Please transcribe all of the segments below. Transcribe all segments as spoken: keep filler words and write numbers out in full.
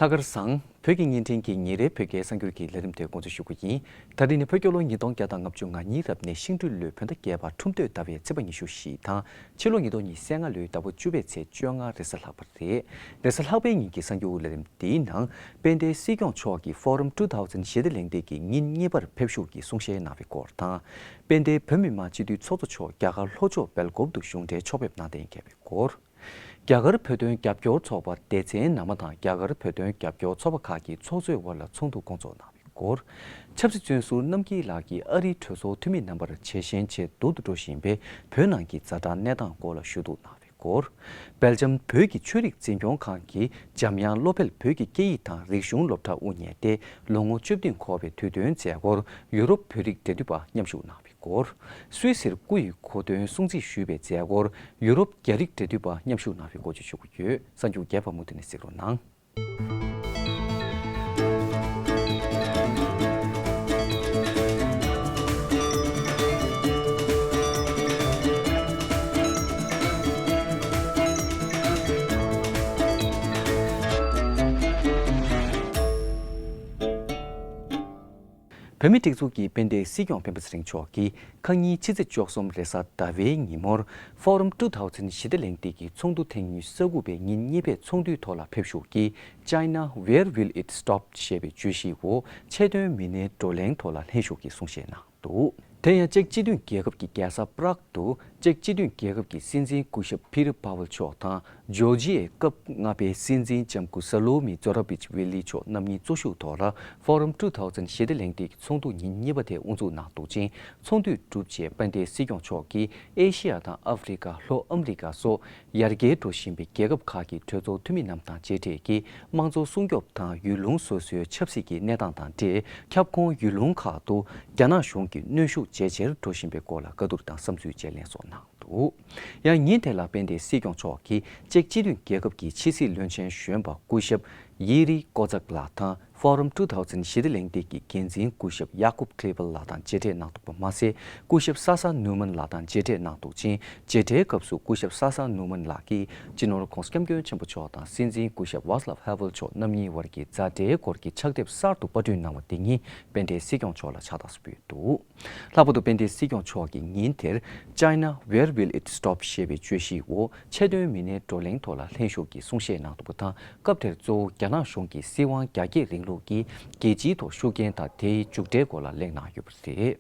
ལྷག་དཀར་བཟང་། བོད་ཀྱི་བརྙན་འཕྲིན་གྱི་ཉིན་རེའི་བོད་སྐད་གསར་འགྱུར་གྱི་ལས་རིམ་དེ་འགོ་འཛུགས་ཞུ་གི་ཡིན། ད་རིང་ནི་བོད་རྒྱལ་ལོ་ཉིས་སྟོང་བརྒྱ་དང་ལྔ་བཅུ་ང་གཉིས་རབ་གནས་ཤིང་སྦྲུལ་ལོའི་བོད་ཟླ་བརྒྱད་པ་ཁྲུམས་སྟོད་ཟླ་བའི་ཚེས་པ་ཉི་ཤུ་བཞི་དང་ཕྱི་ལོ་ཉིས་སྟོང་ཉི་ཤུ་རྩ་ལྔ་ལོའི་ཟླ་བ་བཅུ་པའི་ཚེས་བཅོ་ལྔ་རེས་གཟའ་ལྷག་པ་རེད། རེས་གཟའ་ལྷག་པའི་ཉིན་གྱི་གསར་འགྱུར་ལས་རིམ་འདིའི་ནང་དཔལ་ལྡན་སྲིད་སྐྱོང་མཆོག་གིས་Forum two thousand ཞི་བདེ་གླེང་སྟེགས་ཀྱི་ཉིན་གཉིས་པར་ཕེབས་བཞུགས་ཀྱིས་གསུང་བཤད་གནང་བའི་སྐོར་དང་། དཔལ་ལྡན་བོད་མི་མང་སྤྱི་འཐུས་ཚོགས་གཙོ་མཆོག་རྒྱ་གར་ལྷོ་ཕྱོགས་སྦེལ་ཀོབ་ཏུ་གཞུང་འབྲེལ་ཕྱོགས་ཕེབས་གནང་གཏན་འཁེལ་བའི་སྐོར། རྒྱ་གར་བོད་དོན་རྒྱབ་སྐྱོར་ཚོགས་པ་སྡེ་ཚན་ནང་མ་དང་རྒྱ་གར་བོད་དོན་རྒྱབ་སྐྱོར་ཚོགས་པ་ཁག་གི་ཚོགས་གཙོའི་དབར་ལ་ཚོགས་འདུ་སྐོང་ཚོགས་གནང་བའི་སྐོར། ཆབ་སྲིད་བཙོན་ཟུར་རྣམ་རྒྱལ་ལགས་ཀྱིས་ཨ་རིའི་གྲོས་ཚོགས་འཐུས་མི་རྣམ་པར་ཇེ་ཞན་ཇེ་སྡུག་ཏུ་འགྲོ་བཞིན་པའི་བོད་ནང་གི་ཛ་དྲག་གནས་སྟངས་སྐོར་ལ་ཞུ་གཏུག་གནང་བའི་སྐོར། སྦེལ་ཇམ་བོད་ཀྱི་ཆོས་རིག་འཛིན་སྐྱོང་ཁང་གིས་འཇམ་དབྱངས་བློ་འཕེལ་བོད་ཀྱི་སྐད་ཡིག་དང་རིག་གཞུང་སློབ་གྲྭ་དབུ་བརྙེས་ཏེ་ལོ་ངོ་བཅུ་བདུན་འཁོར་བའི་དུས་སྟོན་མཛད་སྒོར་ཡུ་རོབ་བོད་རིགས་འབྲེལ་མཐུད་པ་མཉམ་ཞུགས་གནང་བའི་སྐོར། སུད་སིར་སྐུ་ཡི་གོ་སྟོན་སྲུང་བརྩི་ཞུས་པའི་མཛད་སྒོར་ཡུ་རོབ་རྒྱ་རིགས་འབྲེལ་མཐུད་པ་མཉམ་ཞུགས་གནང་བའི་སྐོར་བཅས་ཞུ་གི་ཡོད། གསར་འགྱུར་རྒྱས་པ་མུ་མཐུད་ནས་གཟིགས་རོགས་གནང་། བོད་མིའི་སྒྲིག་འཛུགས་ཀྱི་དཔལ་ལྡན་སྲིད་སྐྱོང་སྤེན་པ་ཚེ་རིང་མཆོག་གིས་ཁ་ཉིན་ཕྱི་ཚེས་བཅུ་གསུམ་རེས་གཟའ་ཟླ་བའི་ཉིན་མོར་Forum two thousand ཞི་བདེ་གླེང་སྟེགས་ཀྱི་ཚོགས་འདུ་ཐེངས་ཉི་ཤུ་རྩ་དགུ་པའི་ཉིན་གཉིས་པའི་ཚོགས་འདུའི་ཐོག་ལ་ཕེབས་བཞུགས་ཀྱིས་China, where will it stop ཞེས་པའི་བརྗོད་གཞིའི་འོག་ཆེད་དོན་མི་སྣའི་བགྲོ་གླེང་ཐོག་ལ་ལྷན་ཞུགས་ཀྱིས་གསུང་བཤད་གནང་འདུག། དེ་ཡང་ཅེཀ་སྤྱི་མཐུན་རྒྱལ་ཁབ་ཀྱི་རྒྱལ་ས་པ་རག་ཏུ་ཅེཀ་སྤྱི་མཐུན་རྒྱལ་ཁབ་ཀྱི་སྲིད་འཛིན་སྐུ་ཞབས་ཕི་རི་པ་ཝལ་མཆོག་དང་ཇོར་ཇི་ཡའི་སྐབས་ལྔ་པའི་སྲིད་འཛིན་ལྕམ་སྐུ་ས་ལོ་མི་ཛོ་ར་བིཆ་ཝི་ལི་མཆོག་རྣམ་གཉིས་གཙོ་བཞུགས་ཐོག་ལ་Forum two thousand ཞི་བདེ་གླེང་སྟེགས་ཀྱི་ཚོགས་འདུ་ཉིན་གཉིས་པ་དེ་དབུ་འཛུགས་གནང་འདུག་ཅིང་། ཚོགས་འདུས་གྲུབ་རྗེས་དཔལ་ལྡན་སྲིད་སྐྱོང་མཆོག་གིས་ཨེ་ཤི་ཡ་དང་ཨ་ཧྥེ་རི་ཀ། ལྷོ་ཨ་མི་རི་ཀ་སོགས་ཡར་རྒྱས་འགྲོ་བཞིན་པའི་རྒྱལ་ཁབ་ཁག་གི་གྲོས་ཚོགས་འཐུས་མི་རྣམས་དང་མཇལ་འཕྲད་ཀྱིས་དམངས་གཙོ་སྲུང་སྐྱོབ་དང་ཡུལ་ལུང་སོ་སོའི་ཆབ་སྲིད་ཀྱི་གནས་སྟངས་དང་འབྲེལ་ཁྱབ་ཁོངས་ཡུལ་ལུང་ཁག་ཏུ་རྒྱ་ནག་གཞུང་གི་གནོན་ཤུགས་ཇེ་ཆེར་འགྲོ་བཞིན་པའི་སྐོར་ལ་བཀའ་བསྡུར་དང་བསམ་ཚུལ་བརྗེ་ལེན་སོགས་གནང་འདུག། ཡང་ཉིན་དེ་ལ་དཔལ་ལྡན་སྲིད་སྐྱོང་མཆོག་གིས་ཅེཀ་སྤྱི་མཐུན་རྒྱལ་ཁབ་ཀྱི་ཕྱི་སྲིད་བློན་ཆེན་གཞོན་པ་སྐུ་ཞབས་ཡེ་རི་ཀོ་ཙག་ལགས་དང་། Forum two thousand ཞི་བདེ་གླེང་སྟེགས་ཀྱི་འགན་འཛིན་སྐུ་ཞབས་ཡ་ཀུབ་ཁྲི་པལ་ལགས་དང་མཇལ་འཕྲད་གནང་འདུག་པ་མ་ཟད། སྐུ་ཞབས་ས་ས་ནུ་མན་ལགས་དང་མཇལ་འཕྲད་གནང་འདུག་ཅིང་། མཇལ་འཕྲད་སྐབས་སུ་སྐུ་ཞབས་ས་ས་ནུ་མན་ལགས་ཀྱིས་སྤྱི་ནོར་༸གོང་ས་༸སྐྱབས་མགོན་ཆེན་པོ་མཆོག་དང་སྲིད་འཛིན་སྐུ་ཞབས་ཝཱ་སི་ལབ་ཧ་ཝེལ་མཆོག་རྣམ་གཉིས་དབར་གྱི་མཛའ་འབྲེལ་སྐོར་གྱི་ཕྱག་དེབ་གསར་དུ་པར་སྐྲུན་གནང་བ་དེ་ཉིད་དཔལ་ལྡན་སྲིད་སྐྱོང་མཆོག་ལ་ཕྱག་རྟགས་སུ་ཕུལ་འདུག། ལྷག་པར་དུ་དཔལ་ལྡན་སྲིད་སྐྱོང་མཆོག་གིས་ཉིན་དེར་China, where will it stop ཞེས་པའི་བརྗོད་གཞིའི་འོག་ཆེད་དོན་མི་སྣའི་བགྲོ་གླེང་ཐོག་ལ་ལྷན་ཞུགས་ཀྱིས་གསུང་བཤད་གནང་འདུག་པ་དང་། སྐབས་དེར་གཙོ་བོ་རྒྱ་ནག་གཞུང་གིས་སྲིད་དབང་རྒྱ་སྐྱེད་རིང་ལུགས་ཀྱིས་རྒྱལ་སྤྱིའི་ཐོག་ཤུགས་རྐྱེན་དང་དེའི་མཇུག་འབྲས་སྐོར་ལ་གླེང་གནང་ཡོད་པ་རེད།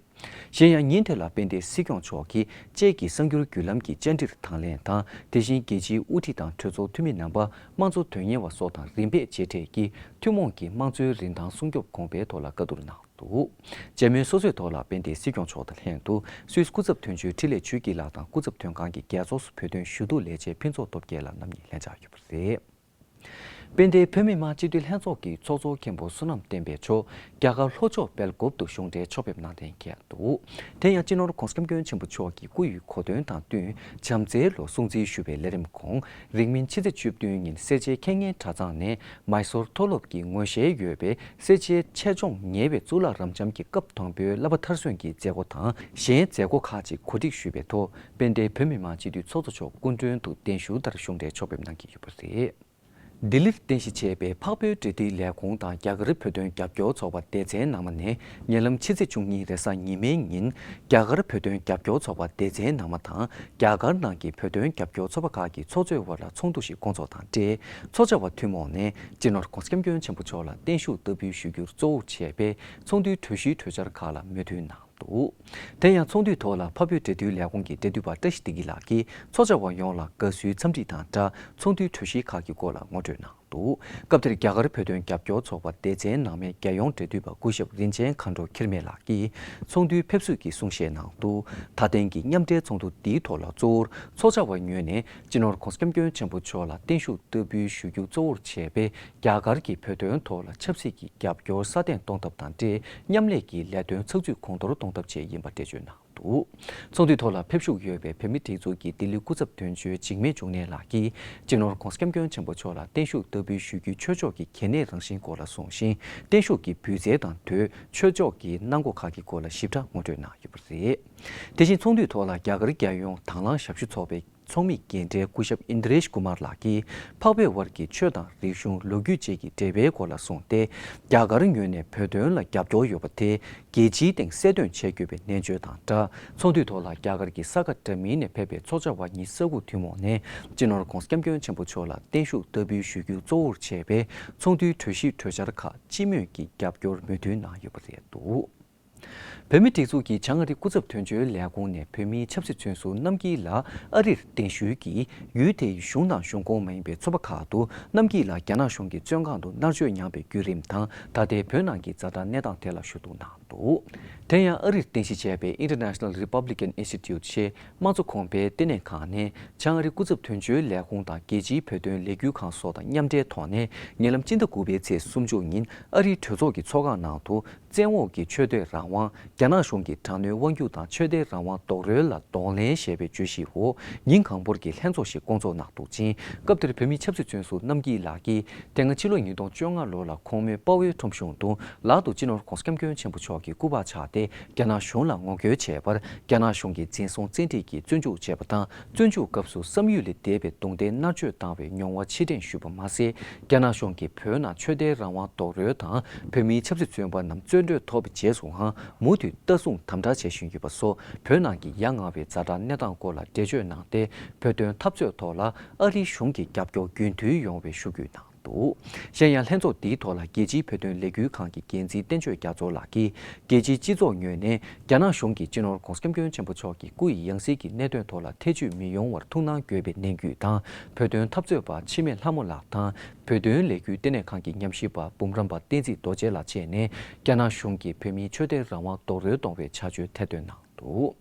གཞན་ཡང་ཉིན་དེ་ལ་དཔལ་ལྡན་སྲིད་སྐྱོང་མཆོག་གིས་ཅེཀ་གི་གསར་འགྱུར་བརྒྱུད་ལམ་གྱི་བཅར་འདྲིར་དང་ལེན་དང་། དེ་བཞིན་རྒྱལ་སྤྱིའི་དབུ་ཁྲིད་དང་གྲོས་ཚོགས་འཐུས་མི་རྣམ་པ། དམངས་གཙོ་དོན་གཉེར་བ་སོགས་དང་རིམ་པས་མཇལ་འཕྲད་ཀྱིས་ཐུན་མོང་གི་དམངས་གཙོའི་རིན་ཐང་སྲུང་སྐྱོབ་གོང་འཕེལ་ཐོག་ལ་བཀའ་བསྡུར་གནང་འདུག། མཇལ་མོལ་སོ་སོའི་ཐོག་ལ་དཔལ་ལྡན་སྲིད་སྐྱོང་མཆོག་དང་ལྷན་དུ་སུད་སི་སྐུ་ཚབ་དོན་གཅོད་འཕྲིན་ལས་ཆོས་སྐྱིད་ལགས་དང་སྐུ་ཚབ་དོན་ཁང་གི་རྒྱལ་ཚོགས་སུ་བོད་དོན་ཞུ་གཏུག་ལས་བྱེད་ཕུན་ཚོགས་སྟོབས་རྒྱལ་ལགས་རྣམ་གཉིས་ལྷན་བཅར་ཡོད་པ་རེད། དཔལ་ལྡན་བོད་མི་མང་སྤྱི་འཐུས་ལྷན་ཚོགས་ཀྱི་ཚོགས་གཙོ་མཁན་པོ་བསོད་ནམས་བསྟན་འཕེལ་མཆོག་རྒྱ་གར་ལྷོ་ཕྱོགས་སྦེལ་ཀོབ་ཏུ་གཞུང་འབྲེལ་ཕྱོགས་ཕེབས་གནང་གཏན་འཁེལ་འདུག། དེ་ཡང་སྤྱི་ནོར་༸གོང་ས་༸སྐྱབས་མགོན་ཆེན་པོ་མཆོག་གི་སྐུ་ཡི་གོ་སྟོན་དང་བསྟུན་བྱམས་བརྩེའི་ལོ་སྲུང་བརྩི་ཞུ་བའི་ལས་རིམ་ཁོངས། རིང་མིན་ཕྱི་ཚེས་བཅུ་བདུན་ཉིན་སེར་བྱེས་མཁས་སྙན་གྲྭ་ཚང་ནས་མའི་སོར་མཐོ་སློབ་ཀྱི་ངོ་ཤེས་ཡོད་པའི་སེར་བྱེས་ཆེད་སྦྱོང་ཉེ་བའི་གཙུག་ལག་རབ་འབྱམས་ཀྱི་སྐབས་དང་པོའི་བསླབ་པ་མཐར་སོན་གྱི་མཛད་སྒོ་དང་། གཞན་མཛད་སྒོ་ཁག་ཅིག་གོ་སྒྲིག་ཞུས་པའི་ཐོག་དཔལ་ལྡན་བོད་མི་མང་སྤྱི་འཐུས་ཚོགས་གཙོ་མཆོག་སྐུ་མགྲོན་དུ་གདན་ཞུ་ལྟར་གཞུང་འབྲེལ་ཕྱོགས་ཕེབས་གནང་གི་ཡོད་པ་རེད། ལྡི་ལིར་རྟེན་གཞི་བྱས་པའི་འཕགས་བོད་འབྲེལ་མཐུད་ལས་ཁུངས་དང་རྒྱ་གར་བོད་དོན་རྒྱབ་སྐྱོར་ཚོགས་པ་སྡེ་ཚན་ནང་མ་ནས་ཉེ་ལམ་ཕྱི་ཚེས་བཅུ་གཉིས་རེས་གཟའ་ཉི་མའི་ཉིན་རྒྱ་གར་བོད་དོན་རྒྱབ་སྐྱོར་ཚོགས་པ་སྡེ་ཚན་ནང་མ་དང་རྒྱ་གར་ནང་གི་བོད་དོན་རྒྱབ་སྐྱོར་ཚོགས་པ་ཁག་གི་ཚོགས་གཙོའི་དབར་ལ་ཚོགས་འདུ་ཞིག་བསྐོང་ཚོགས་དང་འབྲེལ། ཚོགས་བཅར་བ་ཐུན་མོང་ནས་སྤྱི་ནོར་༸གོང་ས་༸སྐྱབས་མགོན་ཆེན་པོ་མཆོག་ལ་བརྟན་བཞུགས་བསྟར་འབུལ་ཞུ་རྒྱུར་གཙོ་བོར་བྱས་པའི་ཚོགས་འདུའི་གྲོས་གཞིའི་གྲོས་འཆར་ཁག་ལ་མོས་མཐུན་གནང་འདུག། དེ་ཡང་ཚོགས་འདུའི་ཐོག་ལ་འཕགས་བོད་འབྲེལ་མཐུད་ལས་ཁུངས་ཀྱི་འབྲེལ་མཐུད་པ་བཀྲ་ཤིས་བདེ་སྐྱིད་ལགས་ཀྱིས་ཚོགས་བཅར་བ་ཡོངས་ལ་དགའ་བསུའི་འཚམས་འདྲི་དང་སྦྲགས་ཚོགས་འདུའི་གྲོས་གཞི་ཁག་གི་སྐོར་ལ་ངོ་སྤྲོད་གནང་འདུག། སྐབས་དེར་རྒྱ་གར་བོད་དོན་རྒྱབ་སྐྱོར་ཚོགས་པ་སྡེ་ཚན་ནང་མའི་རྒྱལ་ཡོངས་འབྲེལ་མཐུད་པ་སྐུ་ཞབས་རིན་ཆེན་མཁའ་འགྲོ་འཁྱིལ་མེད་ལགས་ཀྱིས་ཚོགས་འདུའི་ཕེབས་བསུ་གྱི་གསུང་བཤད་ནང་དུ། ད་ཐེངས་ཀྱི་མཉམ་འབྲེལ་ཚོགས་འདུ་འདིའི་ཐོག་ལ་གཙོ་བོར་ཚོགས་བཅར་བ་ངོས་ནས་སྤྱི་ནོར་༸གོང་ས་༸སྐྱབས་མགོན་ཆེན་པོ་མཆོག་ལ་བརྟན་བཞུགས་བསྟར་འབུལ་ཞུ་རྒྱུ་གཙོ་བོར་བྱས་པའི་རྒྱ་གར་གྱི་བོད་དོན་ཐོག་ལ་ཆབ་སྲིད་ཀྱི་རྒྱབ་སྐྱོར་སྲ་བརྟན་གཏོང་ཐབས་དང་འབྲེལ་མཉམ་ལས་ཀྱི་ལས་དོན་ཚགས་ཚུད་གོང་མཐོར་གཏོང་ཐབས་ཆེད་ཡིན་པ་འགྲེལ་བརྗོད་གནང་འདུག། ཚོགས་འདུའི་ཐོག་ལ་ཕེབས་ཞུགས་ཡོད་པའི་བོད་མིའི་སྒྲིག་འཛུགས་ཀྱི་ལྡི་ལི་སྐུ་ཚབ་དོན་གཅོད་འཇིགས་མེད་འབྱུང་གནས་ལགས་ཀྱིས་སྤྱི་ནོར་༸གོང་ས་༸སྐྱབས་མགོན་ཆེན་པོ་མཆོག་ལ་བརྟན་བཞུགས་བསྟར་འབུལ་ཞུ་རྒྱུའི་ཆོས་ཕྱོགས་ཀྱི་གལ་གནད་རང་བཞིན་སྐོར་ལ་གསུངས་ཤིང་། བརྟན་བཞུགས་ཀྱི་འབུལ་རྩལ་དང་དོད། ཆོས་ཕྱོགས་ཀྱི་གནང་སྒོ་ཁག་གི་སྐོར་ལ་ཞིབ་ཕྲ་ངོ་སྤྲོད་གནང་ཡོད་པ་རེད། དེ་བཞིན་ཚོགས་འདུའི་ཐོག་ལ་རྒྱ་གར་རྒྱལ་ཡོངས་དང་བླངས་ཞབས་ཞུ་ཚོགས་པའི་ ཚོགས་མི་རྒན་གྲས་སྐུ་ཞབས་ཨིན་དྲེཤ་ཀུ་མར་ལགས་ཀྱིས་འཕགས་པའི་དབར་གྱི་ཆོས་དང་རིག་གཞུང་ལོ་རྒྱུས་བཅས་ཀྱི་འབྲེལ་བའི་སྐོར་ལ་གསུངས་ཏེ། རྒྱ་གར་ངོས་ནས་བོད་དོན་ལ་རྒྱབ་སྐྱོར་ཡོད་པ་དེ་རྒྱལ་སྤྱིའི་སྟེང་གསལ་སྟོན་བྱེད་དགོས་པའི་ནན་བརྗོད་དང་སྦྲགས། ཚོགས་འདུའི་ཐོག་ལ་རྒྱ་གར་གྱི་ས་ག་འདྲ་མིན་ནས་ཕེབས་པའི་ཚོགས་བཅར་བ་ཉི་ཤུ་རྩ་དགུ་ཐུན་མོང་ནས་སྤྱི་ནོར་༧གོང་ས་༧སྐྱབས་མགོན་ཆེན་པོ་མཆོག་ལ་བརྟན་བཞུགས་བསྟར་འབུལ་ཞུ་རྒྱུ་གཙོ་བོར་བྱས་པའི་ཚོགས་འདུའི་གྲོས་གཞི་གྲོས་འཆར་ཁག་སྤྱི་མོས་ཀྱིས་རྒྱབ་སྐྱོར་མོས་མཐུན་གནང་ཡོད་པ་རེད་འདུག་བོད་མིའི་སྒྲིག་འཛུགས་ཀྱི་བྱང་ཨ་རི་སྐུ་ཚབ་དོན་གཅོད་ལས་ཁུངས་ནས་བོད་མིའི་ཆབ་སྲིད་བཙོན་ཟུར་རྣམ་རྒྱལ་ལགས་ཨ་རིར་གདན་ཞུས་ཀྱིས། ཡུལ་དེའི་གཞུང་དང་གཞུང་ཁོངས་མ་ཡིན་པའི་ཚོགས་པ་ཁག་ཏུ་རྣམ་རྒྱལ་ལགས་རྒྱ་ནག་གཞུང་གི་བཙོན་ཁང་དུ་མནར་གཅོད་མྱངས་པའི་བརྒྱུད་རིམ་དང་། ད་ལྟའི་བོད་ནང་གི་ཛ་དྲག་གནས་སྟངས་ཐད་ལ་ཞུ་གཏུག་གནང་འདུག་དེ་ཡང་ཨ་རིར་རྟེན་གཞི་བྱས་པའི་International Republican Institute ཞེས་དམངས་གཙོ་གོང་འཕེལ་ལྟེ་གནས་ཁང་ནས་བྱང་ཨ་རི་སྐུ་ཚབ་དོན་གཅོད་ལས་ཁུངས་དང་རྒྱལ་སྤྱིའི་བོད་དོན་ལས་འགུལ་ཁང་སོགས་དང་མཉམ་འབྲེལ་ཐོག་ནས་ཉེ་ལམ་སྤྱི་ཟླ་དགུ་པའི་ཚེས་སུམ་ཅུ་ཉིན་ཨ་རིའི་གྲོས་ཚོགས་ཀྱི་ཚོགས་ཁང་ནང་དུ། བཙན་འོག་གི་ཆོས་དད་རང་དབང་། རྒྱ་ནག་གཞུང་གི་དྲག་གནོན་དབང་སྒྱུར་དང་ཆོས་དད་རང་དབང་རྡོག་རོལ་ལ་གདོང་ལེན་ཞེས་པའི་བརྗོད་གཞིའི་འོག་ཉིན་གང་པོར་གྱི་ལྷན་ཚོགས་ཤིག་བསྐོང་ཚོགས་གནང་འདུག་ཅིང་། སྐབས་དེར་བོད་མིའི་ཆབ་སྲིད་བཙོན་ཟུར་རྣམ་རྒྱལ་ལགས་ཀྱིས་དེ་སྔ་ཕྱི་ལོ་ཉིས་སྟོང་བཅོ་ལྔ་ལོ་ལ་ཁོང་མོའི་དཔའ་བོའི་ཁྲོམ་གཞུང་དུ་ལག་ཏུ་སྤྱི་ནོར་༧གོང་ས་༧སྐྱབས་མགོན་ཆེན་པོ་མཆོག་གི་སྐུ་པར་ཕྱར་ཏེ་རྒྱ་ནག་གཞུང་ལ་ངོ་རྒོལ་བྱས་པར། རྒྱ་ནག་གཞུང་གིས་འཛིན་བཟུང་བཙན་ཁྲིད་ཀྱིས་བཙོན་འཇུག་བྱས་པ་དང་། བཙོན་འཇུག་སྐབས་སུ་བསམ་ཡུལ་ལས་འདས་པའི་རྡུང་རྡེག་མནར་གཅོད་བཏང་བའི་མྱོང་བ་ཕྱིར་དྲན་ཞུས་པ་མ་ཟད། རྒྱ་ནག་གཞུང་གིས་བོད་ནང་ཆོས་དད་རང་དབང་རྡོག་རོལ་དང་། བོད་མིའི་ཆབ་སྲིད་བཙོན་པ་རྣམས་བཙོན་གྲོལ་ཐོབ་པའི་རྗེས་སུའང་མུ་མཐུད་ལྟ་སྲུང་དམ་དྲག་བྱེད་བཞིན་ཡོད་པ་སོགས། བོད་ནང་གི་ཡ་ང་བའི་ཛ་དྲག་གནས་སྟངས་སྐོར་ལ་འགྲེལ་བརྗོད་གནང་སྟེ། བོད་དོན་འཐབ་རྩོད་ཐོག་ལ་ཨ་རིའི་གཞུང་གི་རྒྱབ་སྐྱོར་རྒྱུན་མཐུད་ཡོང་བའི་ཞུ་སྐུལ་གནང་འདུག་གཞན་ཡང་ལྷན་ཚོགས་འདིའི་ཐོག་ལ་རྒྱལ་སྤྱིའི་བོད་དོན་ལས་འགུལ་ཁང་གི་འགན་འཛིན་བསྟན་ཆོས་རྒྱ་མཚོ་ལགས་ཀྱིས། རྒྱལ་སྤྱིའི་སྤྱི་ཚོགས་ངོས་ནས་རྒྱ་ནག་གཞུང་གིས་སྤྱི་ནོར་༧གོང་ས་༧སྐྱབས་མགོན་ཆེན་པོ་མཆོག་གི་སྐུ་ཡི་ཡང་སྲིད་ཀྱི་གནད་དོན་ཐོག་ལ་ཐེ་བྱུས་མི་ཡོང་བར་ཐུགས་སྣང་དགོས་པའི་ནན་སྐུལ་དང་། བོད་དོན་འཐབ་རྩོད་པ་འཆི་མེད་ལྷ་མོ་ལགས་དང་། བོད་དོན་ལས་འགུལ་ལྟེ་གནས་ཁང་གི་ཉམས་ཞིབ་པ་འབུམ་རམས་པ་བསྟན་འཛིན་རྡོ་རྗེ་ལགས་བཅས་ནས། རྒྱ་ནག་གཞུང་གིས་བོད་མིའི་ཆོས་དད་རང་དབང་རྡོག་རོལ་གཏོང་བའི་བྱ་སྤྱོད་ཐེར་འདོན་གནང་འདུག་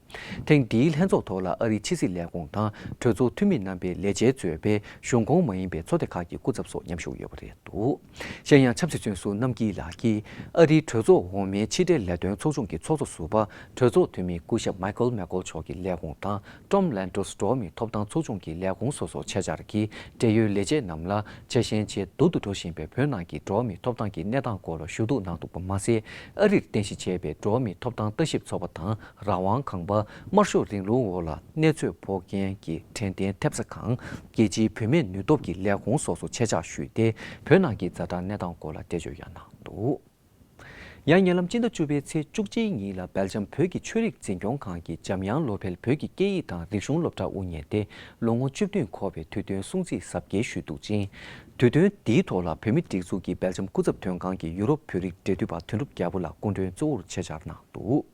ཐེངས་འདིའི་ལྷན་ཚོགས་ཐོག་ལ་ཨ་རིའི་ཕྱི་སྲིད་ལས་ཁུངས་དང་གྲོས་ཚོགས་འཐུས་མི་རྣམ་པའི་ལས་བྱེད་གཙོས་པའི་གཞུང་ཁོངས་མ་ཡིན་པའི་ཚོགས་སྡེ་ཁག་གི་སྐུ་ཚབ་སོགས་མཉམ་ཞུགས་ཡོད་པ་རེད་འདུག་གཞན་ཡང་ཆབ་སྲིད་བཙོན་ཟུར་རྣམ་རྒྱལ་ལགས་ཀྱིས་ཨ་རིའི་གྲོས་ཚོགས་འོག་མའི་ཕྱི་འབྲེལ་ལས་དོན་ཚོགས་ཆུང་གི་ཚོགས་གཙོ་ཟུར་པ་གྲོས་ཚོགས་འཐུས་མི་སྐུ་ཞབས་མའི་ཁལ་མེག་ཀོལ་མཆོག་གི་ལས་ཁུངས་དང་། ཀྲོམ་ལན་ཏོས་འགྲོ་བ་མིའི་ཐོབ་ཐང་ཚོགས་ཆུང་གི་ལས་ཁུངས་སོ་སོར་ཆེད་བཅར་གྱིས། འབྲེལ་ཡོད་ལས་བྱེད་རྣམས་ལ་ཇེ་ཞན་ཇེ་སྡུག་ཏུ་འགྲོ་བཞིན་པའི་བོད་ནང་གི་འགྲོ་བ་མིའི་ཐོབ་ཐང་གི་གནས་སྟངས་སྐོར་ལ་ཞུ་གཏུག་གནང་འདུག་པ་མ་ཟད། ཨ་རིར་རྟེན་གཞི་བྱས་པའི་འགྲོ་བ་མིའི་ཐོབ་ཐང་ལྟ་ཞིབ་ཚོགས་པ་དང་། རང་དབང་ཁང་པ། དམར་ཤོག་རིང་ལུགས་འོག་ལ་གནས་ཚུལ་ཕོག་མཁན་གྱི་དྲན་རྟེན་ཐེབས་རྩ་ཁང་། རྒྱལ་སྤྱིའི་བུད་མེད་ནུས་སྟོབས་ཀྱི་ལས་ཁུངས་སོགས་སུ་ཆེད་བཅར་ཞུས་ཏེ། བོད་ནང་གི་ཛ་དྲག་གནས་སྟངས་སྐོར་ལ་འགྲེལ་བརྗོད་ཡང་གནང་འདུག་ཡང་ཉེ་ལམ་སྤྱི་ཟླ་བཅུ་པའི་ཚེས་བཅུ་གཅིག་ཉིན་ལ་སྦེལ་ཇམ་བོད་ཀྱི་ཆོས་རིག་འཛིན་སྐྱོང་ཁང་གིས་འཇམ་དབྱངས་བློ་འཕེལ་བོད་ཀྱི་སྐད་ཡིག་དང་རིག་གཞུང་སློབ་གྲྭ་དབུ་བརྙེས་ཏེ་ལོ་ངོ་བཅུ་བདུན་འཁོར་བའི་དུས་སྟོན་སྲུང་བརྩི་གཟབ་རྒྱས་ཞུས་འདུག་ཅིང་། དུས་སྟོན་འདིའི་ཐོག་ལ་བོད་མིའི་སྒྲིག་འཛུགས་ཀྱི་སྦེལ་ཇམ་སྐུ་ཚབ་དོན་ཁང་གི་ཡུ་རོབ་བོད་རིགས་འབྲེལ་མཐུད་པ་དོན་གྲུབ་རྒྱལ་པོ་ལགས་སྐུ་མགྲོན་གཙོ་བོར་ཆེད་བཅར་གནང་འདུག་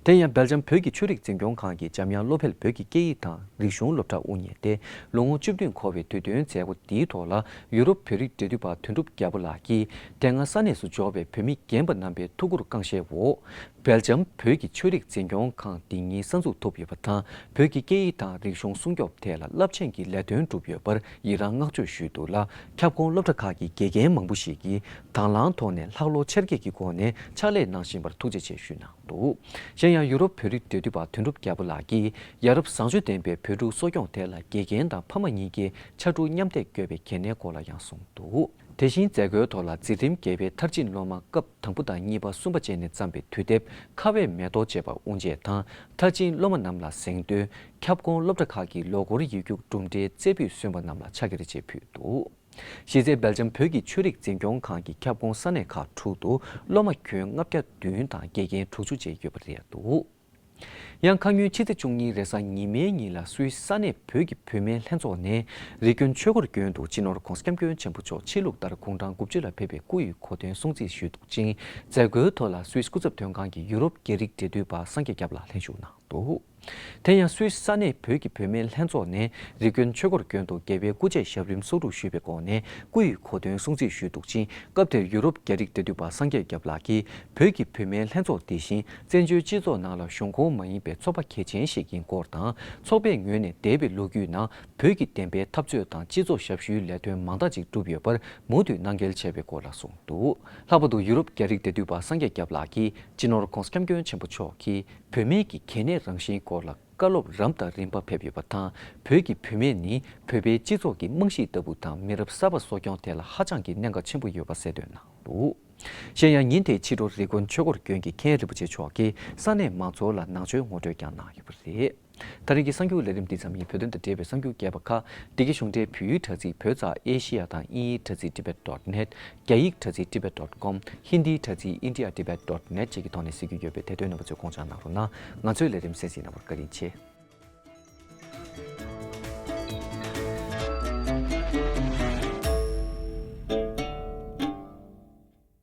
དེ་ཡང་སྦེལ་ཇམ་བོད་ཀྱི་ཆོས་རིག་འཛིན་སྐྱོང་ཁང་གིས་འཇམ་དབྱངས་བློ་འཕེལ་བོད་ཀྱི་སྐད་ཡིག་དང་རིག་གཞུང་སློབ་གྲྭ་དབུ་བརྙེས་ཏེ། ལོ་ངོ་བཅུ་བདུན་འཁོར་བའི་དུས་སྟོན་མཛད་སྒོ་འདིའི་ཐོག་ལ་ཡུ་རོབ་བོད་རིགས་འབྲེལ་མཐུད་པ་དོན་གྲུབ་རྒྱལ་པོ་ལགས་ཀྱིས། དེ་སྔ་ས་གནས་སུ་འབྱོར་བའི་བོད་མི་རྒན་པ་རྣམ་པའི་ཐུགས་ཁུར་བསྐང་གཞིའི་འོག་སྦེལ་ཇམ་བོད་ཀྱི་ཆོས་རིག་འཛིན་སྐྱོང་ཁང་འདི་ཉིད་གསར་འཛུགས་ཐུབ་ཡོད་པ་དང་། བོད་ཀྱི་སྐད་ཡིག་དང་རིག་གཞུང་སྲུང་སྐྱོབ་ཐད་ལ་རླབས་ཆེན་གྱི་ལས་དོན་བསྒྲུབས་ཡོད་པར་ཡི་རངས་བསྔགས་བརྗོད་ཞུས་འདུག་ལ། ཁྱབ་ཁོངས་སློབ་གྲྭ་ཁག་གི་དགེ་རྒན་མང་པོ་ཞིག་གིས་དང་བླངས་ཐོག་ནས་ལྷག་བློ་ཆེར་སྐྱེད་ཀྱི་སྒོ་ནས་ཕྱག་ལས་གནང་བཞིན་པར་ཐུགས་རྗེ་ཆེ་ཞུས་གནང་འདུག་གཞན་ཡང་ཡུ་རོབ་བོད་རིགས་འབྲེལ་མཐུད་པ་དོན་གྲུབ་རྒྱལ་པོ་ལགས་ཀྱིས་ཡ་རབས་བཟང་སྤྱོད་ལྡན་པའི་བོད་ཕྲུག་གསོ་སྐྱོང་ཐད་ལ་དགེ་རྒན་དང་ཕ་མ་གཉིས་ཀས་ཕྱར་གྲུ་མཉམ་འདེགས་དགོས་པའི་གལ་གནད་སྐོར་ལ་ཡང་གསུངས་འདུག་དེ་བཞིན་མཛད་སྒོའི་ཐོག་ལ་འཛིན་རིམ་བརྒྱད་པའི་མཐར་ཕྱིན་སློབ་མ་སྐབས་དང་པོ་དང་གཉིས་པ་གསུམ་པ་བཅས་ནས་བརྩམས་པའི་དུས་དེབ་ཁ་བའི་མེ་ཏོག་ཅེས་པ་དབུ་འབྱེད་དང་། མཐར་ཕྱིན་སློབ་མ་རྣམས་ལ་གཟེངས་བསྟོད། ཁྱབ་ཁོངས་སློབ་གྲྭ་ཁག་གི་ལོ་འཁོར་ཡིག་རྒྱུགས་གྲུབ་འབྲས་རྩེ་ཕུད་སོན་པ་རྣམས་ལ་ཕྱག་འཁྱེར་བཅས་ཕུལ་འདུག་གཞི་རྩའི་སྦེལ་ཇམ་བོད་ཀྱི་ཆོས་རིག་འཛིན་སྐྱོང་ཁང་གི་ཁྱབ་ཁོངས་ས་གནས་ཁག་དྲུག་ཏུ་སློབ་མ་ཁྱོན་ལྔ་བརྒྱ་བདུན་དང་དགེ་རྒན་དྲུག་ཅུ་བཅས་ཡོད་པ་རེད་འདུག་ཡང་ཁ་སྔོན་ཕྱི་ཚེས་བཅུ་གཉིས་རེས་གཟའ་ཉི་མའི་ཉིན་ལ་སུད་སི་ས་གནས་བོད་ཀྱི་བུད་མེད་ལྷན་ཚོགས་ནས་རི་ཀོན་ཆོས་འཁོར་དགོན་དུ་སྤྱི་ནོར་༧གོང་ས་༧སྐྱབས་མགོན་ཆེན་པོ་མཆོག་ཕྱི་ལུགས་ལྟར་དགུང་གྲངས་དགུ་བཅུ་ལ་ཕེབས་པའི་སྐུ་ཡི་གོ་སྟོན་སྲུང་བརྩི་ཞུས་འདུག་ཅིང་། མཛད་སྒོའི་ཐོག་ལ་སུད་སི་སྐུ་ཚབ་དོན་ཁང་གི་ཡུ་རོབ་རྒྱ་རིགས་འབྲེལ་མཐུད་པ་སངས་རྒྱས་སྐྱབས་ལགས་ལྷན་ཞུགས་གནང་འདུག་དེ་ཡང་སུད་སི་ས་གནས་བོད་ཀྱི་བུད་མེད་ལྷན་ཚོགས་ནས་རི་ཀོན་ཆོས་འཁོར་དགོན་དུ་རྒྱལ་བའི་སྐུ་ཆས་ཞབས་རིམ་གསོག་སྒྲུབ་ཞུས་པའི་སྐོར་ནས་སྐུ་ཡི་གོ་སྟོན་སྲུང་བརྩི་ཞུས་འདུག་ཅིང་། སྐབས་དེར་ཡུ་རོབ་རྒྱ་རིགས་འབྲེལ་མཐུད་པ་སངས་རྒྱས་སྐྱབས་ལགས་ཀྱིས་བོད་ཀྱི་བུད་མེད་ལྷན་ཚོགས་འདི་བཞིན་བཙན་བྱོལ་སྤྱི་ཚོགས་ནང་ལ་གཞུང་ཁོངས་མ་ཡིན་པའི་ཚོགས་པ་གལ་ཆེན་ཞིག་ཡིན་སྐོར་དང་། ཚོགས་པའི་ངོས་ནས་འདས་པའི་ལོ་རྒྱུས་ནང་བོད་ཀྱི་བདེན་པའི་འཐབ་རྩོད་དང་སྤྱི་ཚོགས་ཞབས་ཞུའི་ལས་དོན་མང་དག་ཅིག་བསྒྲུབས་ཡོད་པར་མུ་མཐུད་གནང་གལ་ཆེ་བའི་སྐོར་ལ་གསུངས་འདུག་ལྷག་པར་དུ་ཡུ་རོབ་རྒྱ་རིགས་འབྲེལ་མཐུད་པ་སངས་རྒྱས་སྐྱབས་ལགས་ཀྱིས་སྤྱི་ནོར་༧གོང་ས་༧སྐྱབས་མགོན་ཆེན་པོ་མཆོག་གིས་བུད་མེད་ཀྱི་གལ་གནད་རང་བཞིན་སྐོར་ལ་བཀའ་སློབ་རབ་དང་རིམ་པ་ཕེབས་ཡོད་པ་དང་། བོད་ཀྱི་བུད་མེད་ནི་བོད་པའི་སྤྱི་ཚོགས་ཀྱི་རྨང་གཞི་ལྟ་བུ་དང་། མི་རབས་གསར་པ་གསོ་སྐྱོང་ཐད་ལ་ཧ་ཅང་གི་གནད་འགག་ཆེན་པོ་ཡོད་པ་གསལ་སྟོན་གནང་འདུག་གཞན་ཡང་ཉིན་དེའི་ཕྱི་དྲོ་རི་ཀོན་ཆོས་འཁོར་དགོན་གྱི་མཁན་རིན་པོ་ཆེ་མཆོག་གིས་ས་གནས་མང་ཚོགས་ལ་ནང་ཆོས་ངོ་སྤྲོད་ཀྱང་གནང་ཡོད་པ་རེད། ད་རིང་གི་གསར་འགྱུར་ལས་རིམ་འདི་ཙམ་ཡིན། བོད་དོན་དང་འབྲེལ་བའི་གསར་འགྱུར་རྒྱས་པ་ཁག་འདི་གའི་གཞུང་འབྲེལ་བོད་ཡིག་དྲ་ཚིགས་བོད་ཙ་ཨེ་ཤི་ཡ་དང་དབྱིན་ཡིག་དྲ་ཚིགས་tibet dot net། རྒྱ་ཡིག་དྲ་ཚིགས་tibet dot com། ཧིན་དིའི་དྲ་ཚིགས india tibet dot net བཅས་ཀྱི་ཐོག་ནས་གཟིགས་རྒྱུ་ཡོད་པས་དེ་དོན་རྣམ་པ་ཚོས་དགོངས་འཇགས་གནང་རོགས་གནང་། ང་ཚོའི་ལས་རིམ་གསན་གཟིགས་གནང་བར་བཀའ་དྲིན་ཆེ།